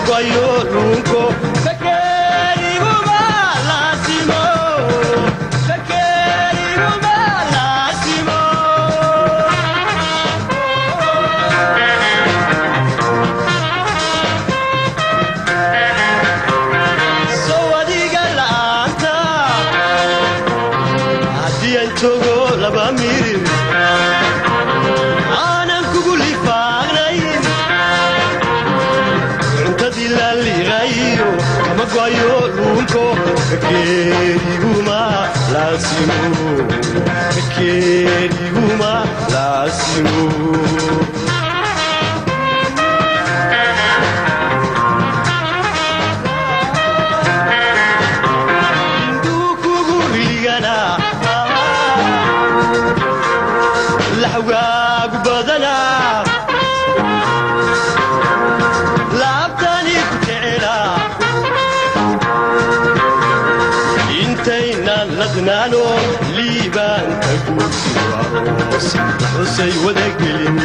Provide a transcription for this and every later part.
go'ayo luunko. Fekeriguma laasimo, fekeriguma laasimo. Sow adiga la'aanta haddii aan joogo laba mirir aanan kugu lifaaqnayn, cuntadii la liqayo kama go'ayo luunko. Fekeriguma laasimo, fekeriguma laasimo. Induu kugu rigana, laxwaagu badanaa, laabtani ku jecela. Intaynan ladnaano liibaanta guursiyo aroos la xusay wadagelin,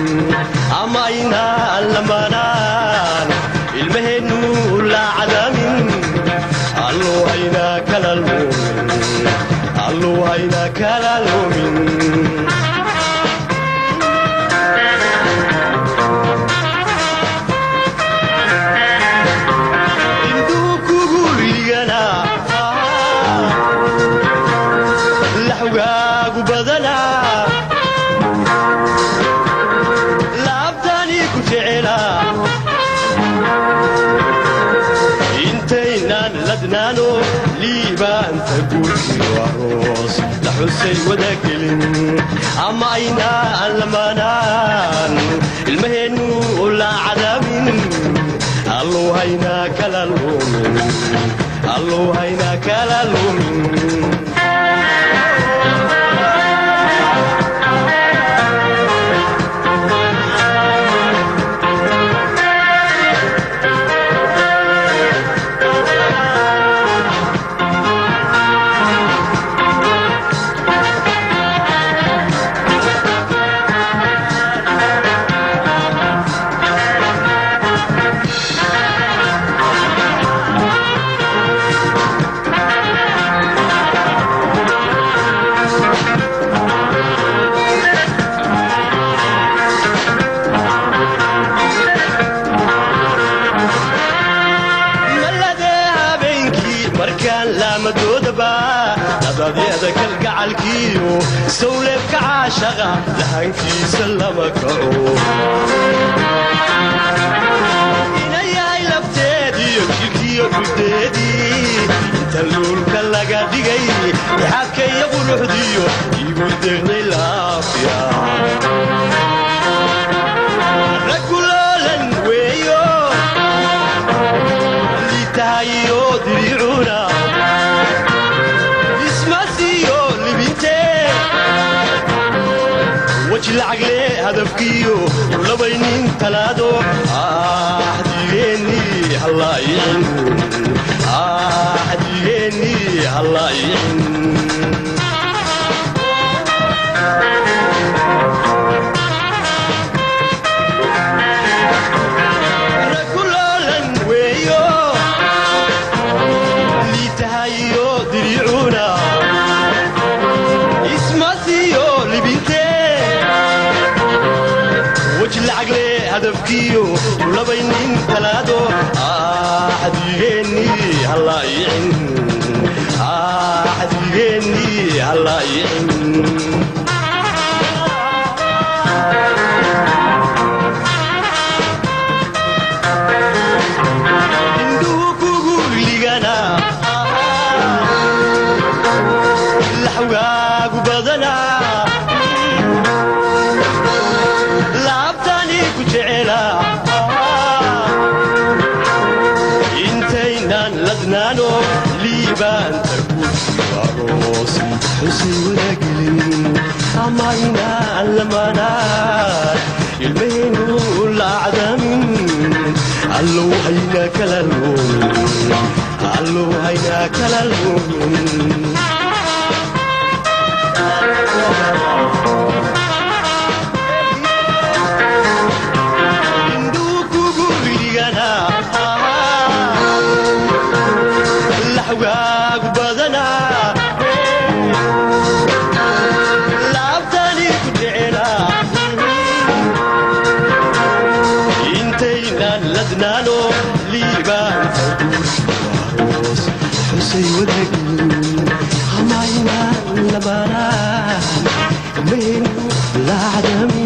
ama aynaan lamanaan ilmaheennu la cadamin, allo haynaa kala lumin, allo haynaa kala lumin. Induu kugu rigana, laxwaagu badanaa, laabtani ku jecela. Intaynaan ladnaano liibaanta guurkiyo aroos la xusay wadagelin, ama aynaan lamanaan ilmaheennu la cadamin, allo haynaa kala lumin, allo haynaa kala lumin. Maladee habeenkii markaan laamadoodaba dabadeeda kalgacalkiyo sawleebka caashaqa lahankiisa lama kaco. Inayahay lafteediyo jilkiyo dhuldeedii inta luulka laga dhigay lixaadka iyo quruxdiyo igu deeqday laafiya. Raguloolan weeyo liitahayo diricuna isma siiyo libintee, weji lacagle hadafkiyo ulabaynin talaado. Axdigeennii hallaayicin, axdigeennii hallaayicin. Raguloolan weeyo liitahayo diricuna isma siiyo libintee, weji lacagle hadafkiyo ulabaynin talaado. Axdigeennii hallaayicin, axdigeennii hallaayicin. Indhuhu kugu ligana, laxwaagu badanaa, laabtani ku jecela. Intaynaan ladnaano liibaanta guursiyo aroos xusay wadagelin, ama aynaan lamanaan ilmaheennu la cadamin, allow haynaa kala lumin, allow haynaa kala lumin. Indhuu kugu rigana, Laxwgaagu badanaa, laabtani ku jecelaa. Intaynaan ladnaano liibaanta guurkiyo aroos xusay wadagelin, amaynaan lamaanaan ilmaheennu laacdami.